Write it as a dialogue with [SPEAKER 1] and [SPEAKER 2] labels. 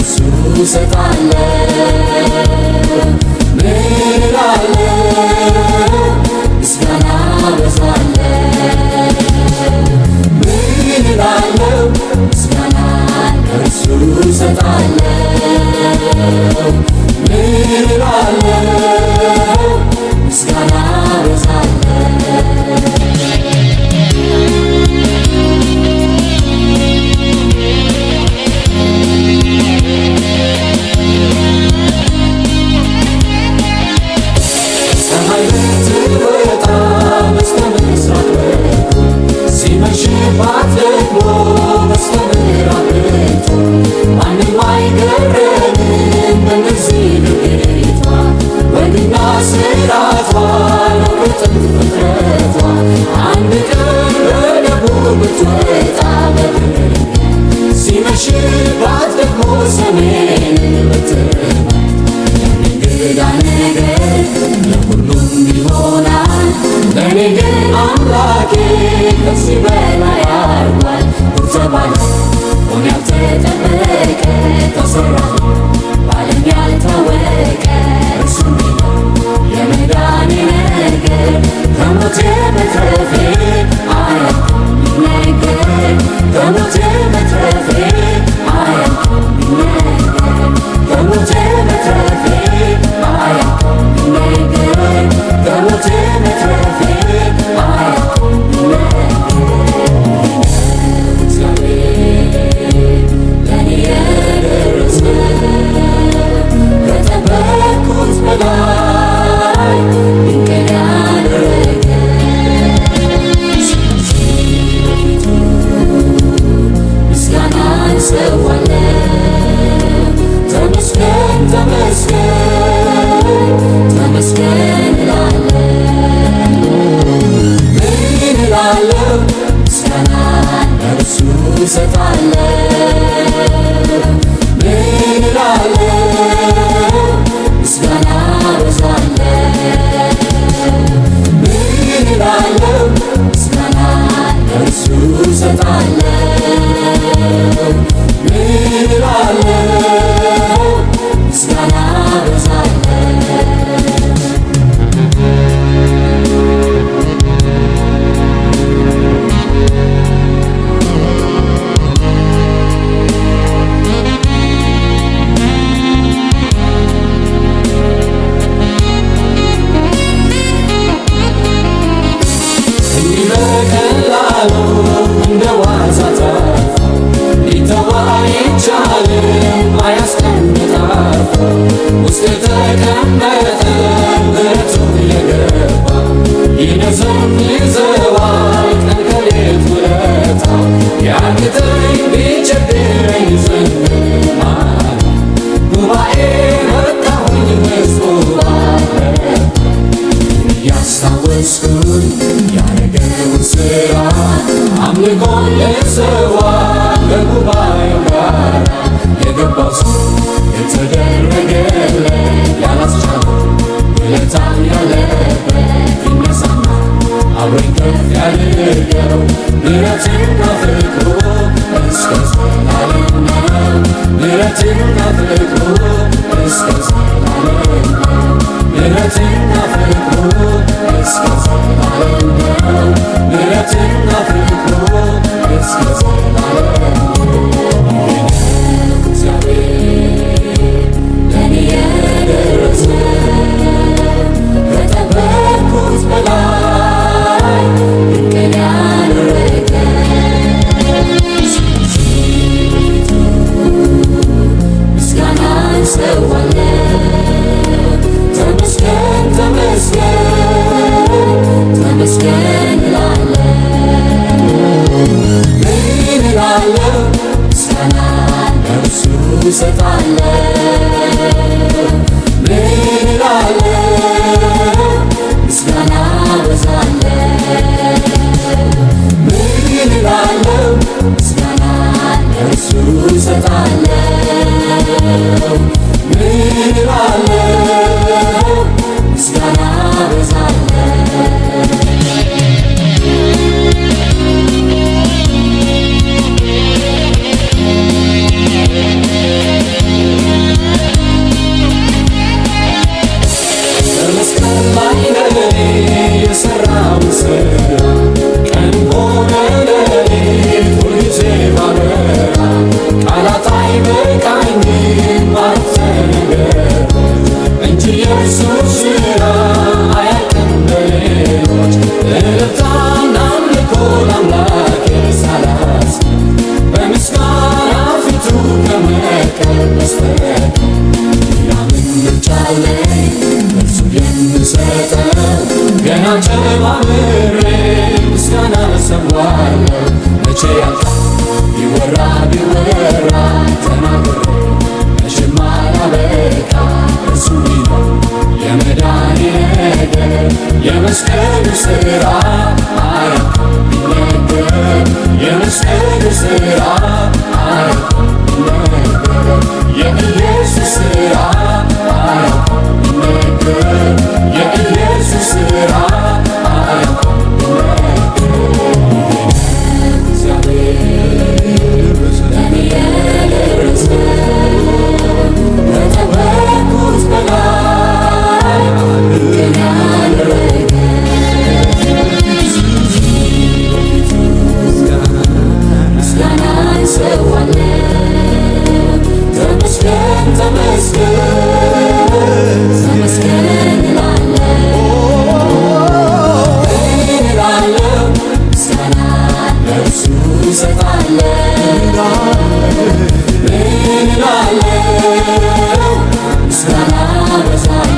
[SPEAKER 1] ለእርሱ እሰጣለሁ። ምን እላለሁ? ምስጋና አበዛለሁ። ምን እላለሁ? ምስጋና ለእርሱ እሰጣለሁ። ምን እላለሁ? ምስጋና አበዛለሁ። ፀሐይ ብትወጣ በስተምስራቅ በኩል፣ ሲመሽባት ደግሞ በስተምዕራብ ብትሆን፣ ማንም አይገረምም በእነዚህ ድርጊቷ። ወግና ሥርዓቷ ነው ከጥንት ፍጥረቷ። አንድ ቀን በደቡብ ብትወጣ በድንገት፣ ሲመሽባት ደግሞ ሰሜን ብትመርጥ፣ እንግዳ ነገር ለሁሉም ይሆናል። ለእኔ ግን አምላኬ ከዚህ በላይ አድርጓል። ተባለ ሆነ ያልተጠበቀ ተሰራ በዓለም ያልታወቀ፣ እርሱ ነው የመዳኔ ነገር። ከሞቴ መትረፌ አያልቅም ቢነገር፣ ከሞቴ መትረፌ አያልቅም ቢነገር፣ ከሞቴ መትረፌ አያልቅም ቢነገር፣ ከሞቴ መትረፌ አያልቅም ቢነገር። እግዚአብሔር ለእኔ የደረሰው፣ ከጠበቅኩት በላይ ድንቅን ያደረገ። ስለዚህ በፊቱ ምስጋናን እሰዋለሁ። ተመስገን፣ ተመስገን፣ ተመስገን እላለሁ። ምን እላለሁ? ምስጋና ለእርሱ እሰጣለሁ። ምን እላለሁ? ምስጋና አበዛለሁ። ምን እላለሁ? ምስጋና ለእርሱ እሰጣለሁ። ምን እላለሁ? ምስጋና አበዛለሁ። እንዲህ በቀላሉ እንደ ዋዛ ተርፎ ሊተው አይቻልም፣ አያስቀምጥ አርፎ። ውስጥ የተቀመጠ ምሕረቱ የገባ ይነዘንዘዋል ቀን ከሌት ውለታው። ቢያግተኝ ቢቸግረኝ ዝም ማለት፣ ጉባኤ መጣሁኝ ሕዝቡ ባለበት። እያስታወስኩኝ ያረገውን ሥራ አምልኮን ልሰዋ ከጉባኤው ጋር። የገባው ሰው የተደረገለት፣ ያላስቻለው ውለታም ያለበት፣ ይነሳና አብሮኝ ከፍ ያድርገው። ምሕረትና ፍቅሩ እስከ ዘላለም ነው። ምሕረትና ፍቅሩ እስከ ዘላለም ነው። ምሕረትና ፍቅሩ እስከ ዘላለም ነው። ምሕረትና ፍቅሩ እስከ ዘላለም ነው። ይህ ነው እግዚአብሔር ለእኔ የደረሰው፣ ከጠበቅኩት በላይ ድንቅን ያደረገ። ስለዚህ በፊቱ ምስጋናን እሰዋለሁ። ተመስገን፣ ተመስገን፣ ተመስገን እላለሁ። ምን እላለሁ? ምስጋና ለእርሱ እሰጣለሁ። ምን እላለሁ? ምስጋና አበዛለሁ። ምን እላለሁ? ምስጋና ለእርሱ እሰጣለሁ። ምን እላለሁ? ምስጋና አበዛለሁ። አለኝ እርሱ የምሰጠው ገና ጨማምሬ ምስጋና እሰዋለሁ። መቼ ያልቃል ቢወራ ቢወራ ተናግሬ መቼም አላበቃ። እርሱ ነው የመዳኔ ነገር የመስቀሉ ሥራ አያልቅም ቢነገር፣ የመስቀሉ ሥራ አያልቅም ቢነገር፣ የኢየሱስ ሥራ አያልቅም ቢነገር፣ የኢየሱስ ሥራ አያልቅም ቢነገር። እግዚአብሔር ለእኔ የደረሰው ከጠበቅኩት በላይ ድንቅን ያደረገ። በፊቱ ምስጋና እሰዋለሁ። ተመስገን ተመስገን ተመስገን እላለሁ። ምን እላለሁ? ምስጋና ለእርሱ እሰጣለሁ። ምን እላለሁ? ምስጋና አበዛለሁ።